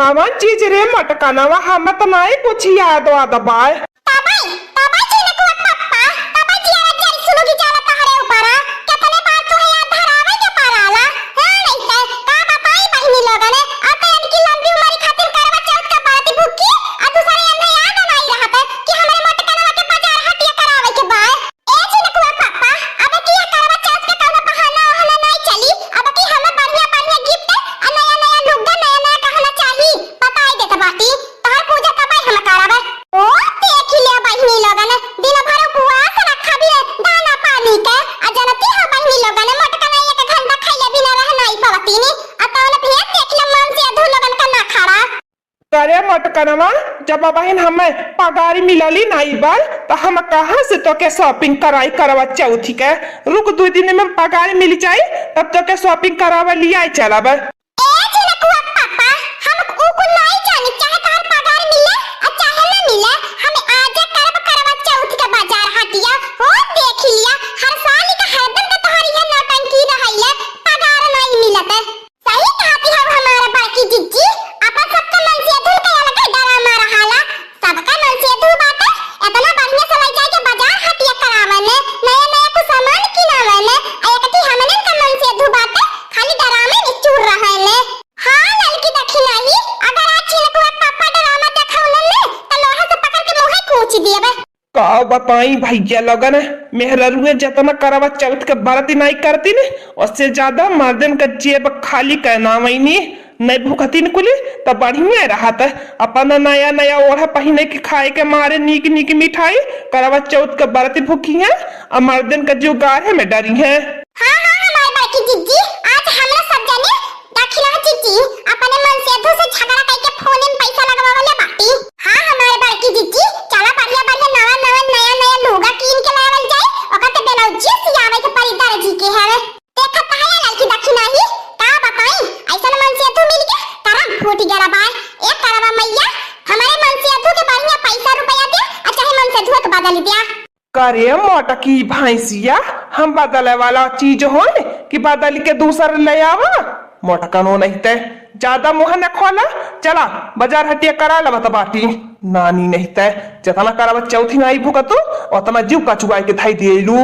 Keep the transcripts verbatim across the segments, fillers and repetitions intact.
कवन चीज रे मोटकनवा, हम त नाई कुछ याद वाद बाय। तबई, तबई झिनकुआ पप्पा, तबई जियारा जरी सुलुगी जाला तहरे ऊपरा। केतने बार तोहे याद धरावे के पड़ाला। हाँ, नहीं ते, का बताई बहिनी लोगन, अब तो इनकी लंबी उम्र खातिर करवा चौथ का बरती भूखी, आ दूसरे अन्य याद नहीं रहत कि हमरे मोटकनवा के बाजार हटिया करावे के बा। ए झिनकुआ पप्पा, अब की ये करवा चौथ के कौनो बहाना वहाना नहीं चली, अब की हमें बढ़िया बढ़िया gift आ नया नया लुग्गा, नया नया गहना चाही, बताई देत बाटी। तोहर पूजा कबई हम करब। ओ, देखी ले बहिनी लोगन, दिन भर उपवास रखबी दाना पानी के। आ जनती हो बहिनी लोगन, मोटकनवा एक घंटा खइले बिना रह नाई पवतीनी। आ तौन भेद देख ले मनसेधू लोगन का नखड़ा। करे मोटकनवा, जब बहिन हमें पगारी मिलली नाई बा, त हम कहाँ से तोके shopping कराई करवा चौथी के? रुक, दू दिन में पगारी मिल जाई, तब तोके shopping करावा लियाई चलब। ए झिनकुआ पापा, हम उ कुल नाई जानी, चाहे तोहार पगार मिले आ चाहे ना मिले, हम आजे करब करवा चौथ के बाजार हटिया। हो देख लिया, हर साल का हरदम के तोहार इहे नौटंकी रहैले, पगार नाई मिलत। सही कहती हौ हमार बड़की जिज्जी, अपन सबके मनसेधू के अलगे डरामा रहाला। सबका मनसेधू बाटे, एतना बढ़िया से लइ जाके बाजार हटिया करावे ने, नया नया कुछ सामान किनावे ने, आ एकठी हमनन का मनसेधू बाटे, खाली डरामे में चूर रहे ने। हाँ, ललकी दखिनाही, अगर आज झिनकुआ पापा डरामा देखौलन ने, त लोहा से पकड़ के मुँहे कूच दियबे। का बताई भैया लोगन, मेहररुए जतना करवा चौथ के बरती नाई करतीन, उससे ज्यादा मर्दन का जेब खाली करनावैनी। नहीं भूखतीन कुली, त बढ़िया रहत। अपन नया नया ओढ़ा पहिने के, खाए के मारे नीक नीक मिठाई, करवा चौथ के बरती भूखी हैं, आ मर्दन का जीव गारे में डरी हैं। हाँ, हाँ, हमार बड़की जिज्जी, आज हमरा सब जने दखिना जिज्जी, अपने मनसेधू से झगड़ा कइके फोने में पैसा लगवावले बाटी। हाँ, हमार बड़की जिज्जी, चला बढ़िया बढ़िया नवा नवा नया नया लुगा कीन के लावल जाए, ओकर त ब्लाउजिया सियावे के पड़ी दर्जी के हवे। देखत त है ललकी दखिनाही, का बताई, ऐसन मनसेधू मिल के करम फूट गया बाय। ए करवा मैया, हमारे मनसेधू के बढ़िया पैसा रुपया दे, आ चाहे मनसेधू के बदल दिया। करे मोटकी भैंसिया, हम बदले वाला चीज होन कि बदल के दूसर ले आवा? मोटकनो नहीं ते, ज्यादा मुँह न खोला। चला, बाजार हटिया करा लबत बाटी। नानी नहीं ते, जतना करवा चौथी नाई भुगतू, ओतना जीव कचुआई के धाई दिएलू।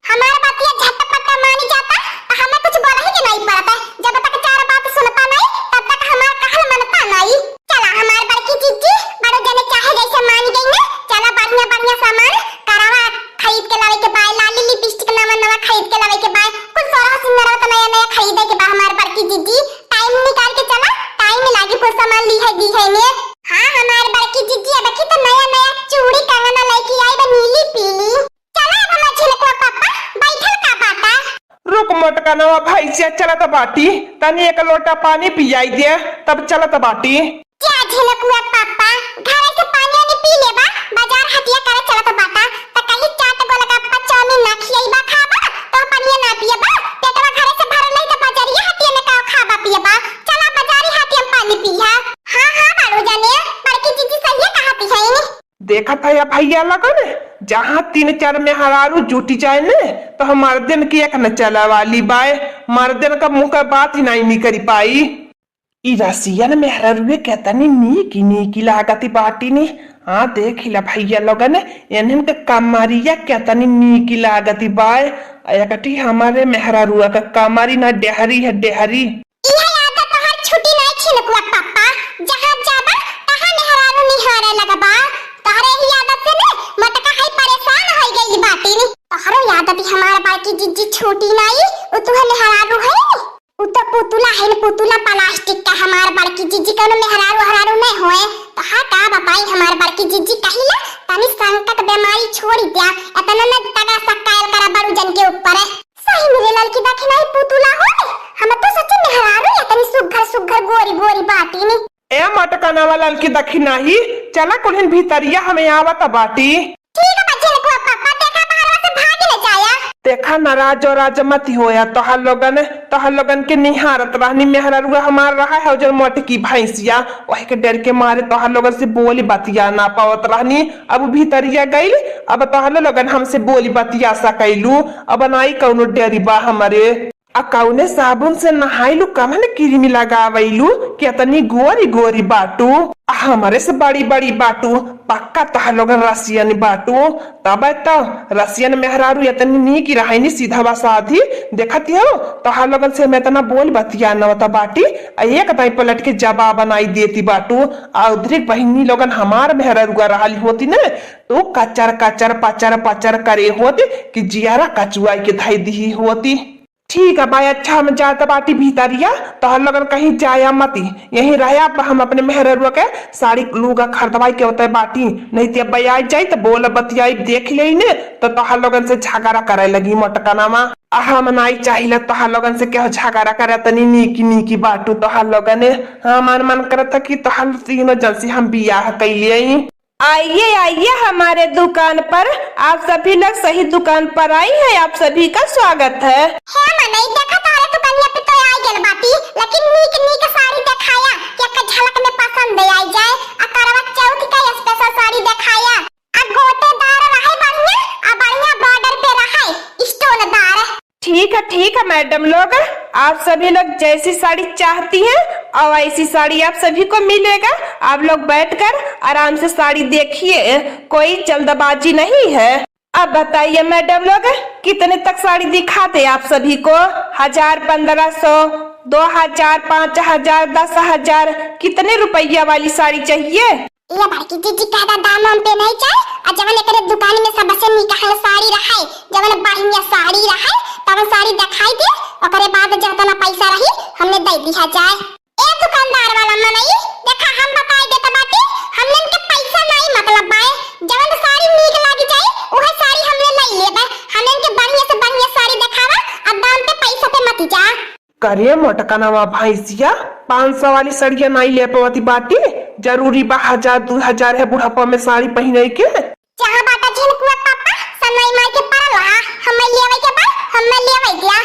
हमार बतिया झटपट मानी जाता, त हमें कुछ बोलही के नाई पड़ता। जब तक चार बात सुनता नाई, तब तक हमार कहल मनता नाई। चला हमार बड़की जिज्जी, बड़ो जने चाहे जैसे मान गई ने, चला बढ़िया बढ़िया सामान, करवा खरीद के लावे के बाय, लाली लिपस्टिक नवा नवा खरीद के लावे के बाय, कुल सोरह सिंगरवा त नया नया खरीदे के बा हमार बड़की जिज्जी। टाइम निकाल के चला, टाइम लागी कुल सामान ली है दी है ने। हाँ हमार बड़की जिज्जी, अब देखी त नया नया चूड़ी कंगना लेके आई बा नीली पीली। चला अब हमार झिनकुआ पापा, बैठल का बाटा? रुक मोटकनवा भैंसिया, चलत बाटी, तनी एक लोटा पानी पियाई दे, तब चलत बाटी। जा झिनकुआ पापा, घरे से पानी वानी पी लेबा, बाजार हटिया करे चलत बाटा, त कहीं चाट गोलगप्पा चाउमीन ना खियैबा खाबा, त पानिया ना पियबा, पेटवा घरे से भरल नहीं त बाजारिया हटिया में का खाबा पियबा, चला बाजारी हटिया में पानी पिया। हाँ, हाँ, बालू जाने, बड़की जिज्जी सहिए कहती है। देखत है भैया लोगन, जहाँ तीन चार मेहरारू जुटी जाए ने, तो हम मर्दन के एक न चले वाली बाय, मर्दन का मुँह का बात ही नहीं निकरी पाई। ई रसियन मेहररुए केतनी नीकी नीकी लागती बाटी ने। हाँ, देख ला भैया लोगन, इन्हन के कमरिया केतनी नीकी लागती बाय। आ एकठी हमारे मेहररुआ का कमरी ना डेहरी है, डेहरी। इहे आदत तोहार छुटी नाई छिनकुआ पापा, जहाँ जाबा तहाँ मेहरारू निहारे लगबा। तोहरे ही आदत से ने मोटका है परेशान होई गई बाटी ने। तोहरो आदत ही हमार बड़की जिज्जी छूटी नाई, उ तुहे मेहरारू है। उ तो पुतुला है न, पुतुला प्लास्टिक का। हमार बड़की जिज्जी कौनो मेहरारू हरारू नहीं होए। तो हाँ का बताई, हमार बड़की जिज्जी कहिला तनी संकट बीमारी छोड़ी द्या, इतना न तगड़ा सक्कायल करा बड़ू जन के ऊपर। सही में रे ललकी दखिनाही पुतुला होए, हम तो सच्ची मेहरारू या तनी सुघर सुघर गोरी गोरी बाटी नी। ए मटकनवा ललकी दखिनाही, चला कुल्हिन भीतरिया, हमें आवत बाटी। ठीक है बच्चे लकुआ पापा, देखा बाहरवा से भाग ले जाया। देखा नाराज और राज मत होया तोहर लोगन, तोहर लोगन के निहारत रहनी मेहररुआ हमार रहा है जन मोटकी भैंसिया, वही के डर के मारे तोहर लोगन से बोली बतिया ना पावत रहनी। अब भीतरिया गइल, अब तोहर लोगन हमसे बोली बतिया सकैलू, अब नाई कौनो डरी बा हमरे। आ कौने साबुन से नहाइलू, कवन क्रीम लगावैलू कि अतनी गोरी गोरी बाटू? आ हमरे से बड़ी बड़ी बाटू, पक्का तोहार लोगन रसियन बाटू। तब तो रसियन मेहरारू एतनी नीक रहैनी, सीधा बा साधी। देखत हो, तोहार लोगन से हम एतना बोल बतिया नवता बाटी, आ एक दाई पलट के जवाब बनाई देती बाटू। आ उधरी बहिनी लोगन हमार मेहरारुआ रहली होती न, तो कचर कचर पचर पचर करे होती कि जियारा कचुआई के धई दिही होती। ठीक है भाई, अच्छा हम जात बाटी भीतरिया, तोहर लोगन कहीं जाया मती, यहीं रहे। अब हम अपने मेहररुआ के साड़ी लूगा खरीदवाई के होते बाटी, नहीं तो अब आई जाई तो बोल बतियाई देख लेई ने, तो तोहर लोगन से झगड़ा करे लगी मोटकनामा। आ हम नाई चाहिला तोहर लोगन से केहू झगड़ा करे, तनी नीकी नीकी बाटू तोहर लोगन। हमार मन करत है कि तोहर तीनों जन से हम बियाह कैलिए। आइए, आइए हमारे दुकान पर, आप सभी लोग सही दुकान पर आई हैं, आप सभी का स्वागत है। हे मनई, देखा तोहरे दुकानिया पे तो आ गेल बाटी, लेकिन नीक नीक साड़ी देखाया कि एक झलक में पसंद आई जाए। आ करवा चौथ का स्पेशल साड़ी देखाया, आ गोटेदार रहे बढ़िया, आ बढ़िया बॉर्डर पे रहे, स्टोनदार। ठीक है, ठीक है मैडम लोग, आप सभी लोग जैसी साड़ी चाहती हैं और ऐसी साड़ी आप सभी को मिलेगा। आप लोग बैठकर आराम से साड़ी देखिए, कोई जल्दबाजी नहीं है। अब बताइए मैडम लोग, कितने तक साड़ी दिखा दे आप सभी को? हजार, पन्द्रह सौ, दो हजार, पाँच हजार, दस हजार, कितने रुपया वाली साड़ी चाहिए? ये बड़की जीजी कहता दाम हम पे नहीं चाहे, आ जवन एकरे दुकान में सबसे निकहल साड़ी रहे, जवन बढ़िया साड़ी रहे, तवन साड़ी दिखाई दे, ओकरे बाद जतना पैसा रही, हमने दे दिया जाए। ए दुकानदार वाला मनई, देखा हम बताई देत बाटी, हमनन के पैसा नाई मतलब बाए, जवन साड़ी नीक लागी जाए, उहे साड़ी हमने लई लेबे। हमनन के बढ़िया से बढ़िया साड़ी देखावा, आ दाम पे पैसा पे मत जा। करे मोटकनवा भैंसिया, पाँच सौ वाली सड़िया नाई ले पवती बाटी, जरूरी बा हजार दू हजार है बुढ़ापा में साड़ी पहिने के? जहाँ बाटा झिनकुआ पापा, सनई माई के परल हा, हमें लेवे के बा, हमें लेवे दिया।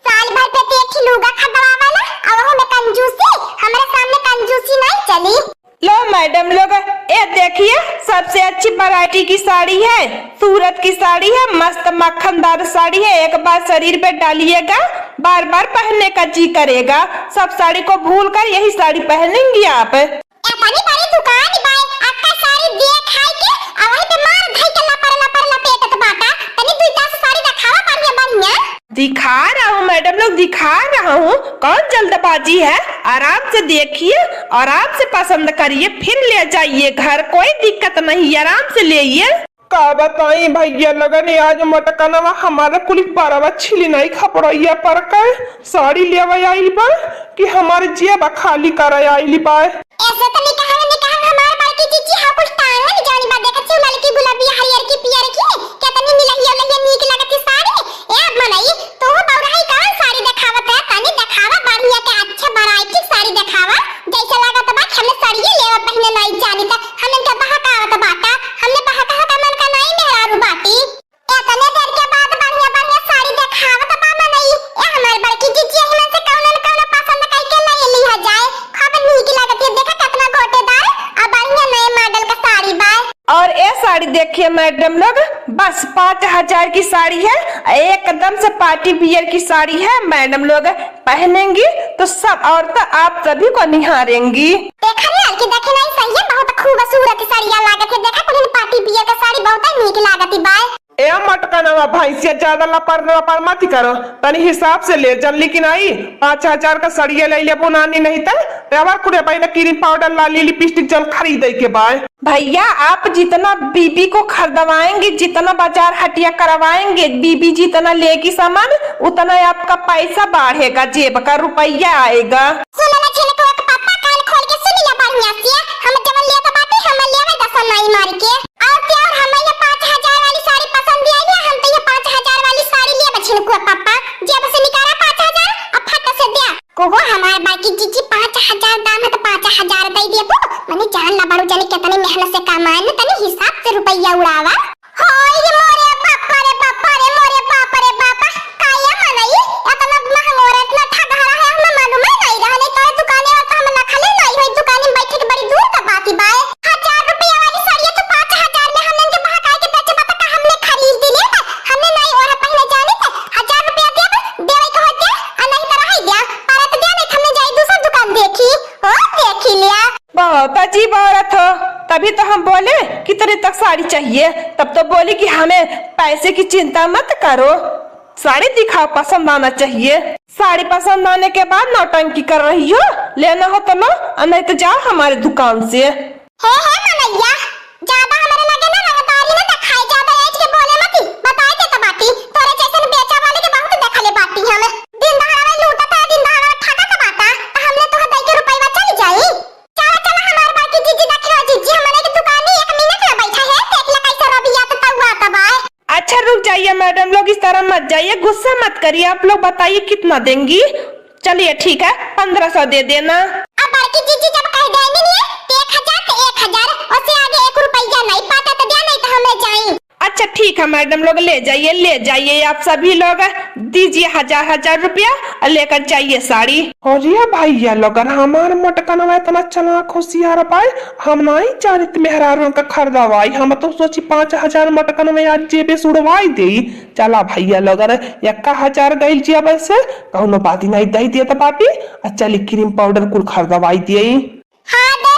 साल भर पे तो एक ही लूगा खरीदवावा ना, अब ओहू में कंजूसी, हमरे सामने कंजूसी नहीं चली। लो मैडम लोग, ये देखिए, सबसे अच्छी वैरायटी की साड़ी है, सूरत की साड़ी है, मस्त मक्खनदार साड़ी है। एक बार शरीर पे डालिएगा, बार बार पहनने का जी करेगा। सब साड़ी को भूल कर यही साड़ी पहनेंगी आप। इतनी बड़ी दुकान बाय, अक्का साड़ी देखाई के, आ वही पे मार धई के लपर लपर लपेटत बाटा। तनी दुई चार साड़ी देखावा बढ़िया बढ़िया। दिखा रहा हूँ मैडम लोग, दिखा रहा हूँ, कौन जल्दबाजी है? आराम से देखिए, आराम से पसंद करिए, फिर ले जाइए घर, कोई दिक्कत नहीं, आराम से लेइए। का बताई भैया लोगन, आज मोटकनवा हमारे कुल बरवा छिली नहीं खपड़ैया पर के साड़ी लेवे आइल बा कि हमारे जेब खाली करे आइल बा। ऐसे तो निकाह निकाह हमार बड़की जीजी हा कुल टांगन जानी बा, देखत छी ललकी गुलाबी हरियर की पियर की, केतनी मिलहिया लहिया नीक लगती साड़ी। ए मनई, तू बौराई कवन साड़ी देखावत है? तनी देखावा बढ़िया के, अच्छे वैरायटी साड़ी देखावा, जैसे लागत बा कि हमने सड़िए लेवा पहिने नाई जानी त हमन के बहकावत बाटा, हमने बहकावे का मन का नाई मेहरारू बाटी। एतने देर के बाद बढ़िया बढ़िया साड़ी देखावत बा मनई। ए हमार बड़की जीजी, एहमन से कौनो न कौनो पसंद करके ले लिहा जाए। खूब नीक लागत है, देखा कितना गोटेदार आ बढ़िया नए मॉडल का साड़ी बा। और ये साड़ी देखिए मैडम लोग, बस पाँच हजार की साड़ी है, एकदम से पार्टी वियर की साड़ी है। मैडम लोग पहनेंगी तो सब औरतें आप सभी को निहारेंगी। देखा रे लड़की, देखे नहीं सही है, बहुत खूबसूरत साड़िया लागत है। देखा कुल पार्टी वियर का साड़ी बहुत ही नीक लागत बा। ए मटकनवा भैंसिया, ज्यादा लपर लपर मत करो, तनी हिसाब से ले, जल्दी की नहीं। पाँच हजार का सड़िया ले लेबो नानी, नहीं त तेवर कुड़े बहिना क्रीम पाउडर, लाली, लिपस्टिक जल खरीदे के बाय। भैया, आप जितना बीबी को खरीदवाएंगे, जितना बाजार हटिया करवाएंगे, बीबी जितना लेगी सामान, उतना आपका पैसा बढ़ेगा, जेब का रुपया आएगा। सुन ले छिलकुआ के पापा, कान खोल के सुन ले बढ़िया से, हम जवन लेत बाटे, हम लेवे दसन नाई मार के। और ते और हमें ये पाँच हजार वाली साड़ी पसंद आई है, हम तो ये पाँच हजार वाली साड़ी लेबे छिलकुआ पापा। जेब से निकाला पाँच हजार, अब फट से दे। कहो हमार बड़की जीजी, पाँच हजार दाम है तो पाँच हजार दे देबो। मने जान ला बड़ू, जाने कितनी मेहनत से कमाए न, तनी हिसाब से रुपया उड़ावा। हाय रे मोरे बापा रे बापा रे, मोरे बाप रे बापा। काया मनई, इतना महंगो रे, इतना ठगहरा है, हमें मालूम ही नहीं रहा, नहीं तोरे दुकाने और तो हम नखले नहीं होई, दुकाने में बैठे के बड़ी दूर का बात ही बाय। हजार रुपया वाली साड़िया तो पाँच हजार में हमने के बहकाए के बेचे बता का हमने खरीद ले, हमने नहीं ओढ़ पहने जाने थे। हजार रुपया देब, देवे के होते, आ अजीब औरत हो, तभी तो हम बोले कितने तक साड़ी चाहिए, तब तो बोली कि हमें पैसे की चिंता मत करो, साड़ी दिखाओ, पसंद आना चाहिए। साड़ी पसंद आने के बाद नौटंकी कर रही हो, लेना हो तो लो, और नहीं तो जाओ हमारे दुकान से। हे, हे मनैया, ज्यादा हमरे लगे ना रंगदारी ना देखाई, ज्यादा ऐठ के बोले मती, बताई देत बाटी, तोरे जैसन बेचा वाले के बहुत देखले बाटी हम। दिन दहाड़ा में लूटत है, दिन दहाड़ा में ठगत बाटा, त हमने तोहे दई के रुपइया चली जाई। चला, चला हमार बड़की जीजी, देखियो जीजी, हमरे के दुकानी एक मिनट ना बैठा है, देख ले कैसे रबिया त तउआ तबाय। अच्छा रुक जाइए मैडम लोग, इस तरह मत जाइए, गुस्सा मत करिए। आप लोग बताइए कितना देंगी? चलिए ठीक है, पन्द्रह सौ दे देना। अब बड़की जीजी जब कह देनी है, तो एक हजार तो एक हजार, उससे आगे एक रुपया नहीं पाता तो दे, नहीं तो हमें जाई। अच्छा ठीक है मैडम लोग, ले जाइए, ले जाइए आप सभी लोग, दीजिए हजार हजार रुपया और लेकर जाइए साड़ी। अरे भैया लोगन, हमार मटकनवा इतना चालाक होशियार बाय, हम नाहीं जानित मेहरारून का खरीदवाई, हम तो सोची पाँच हजार मटकनवा आज जेबे से उड़वाई देई। चला भैया लोगन, एक्का हजार गइल जेबे से, कौनो बात नाहीं, दई देत बाटी, आ चली क्रीम पाउडर कुल खरीदवाई देई। हाँ, दे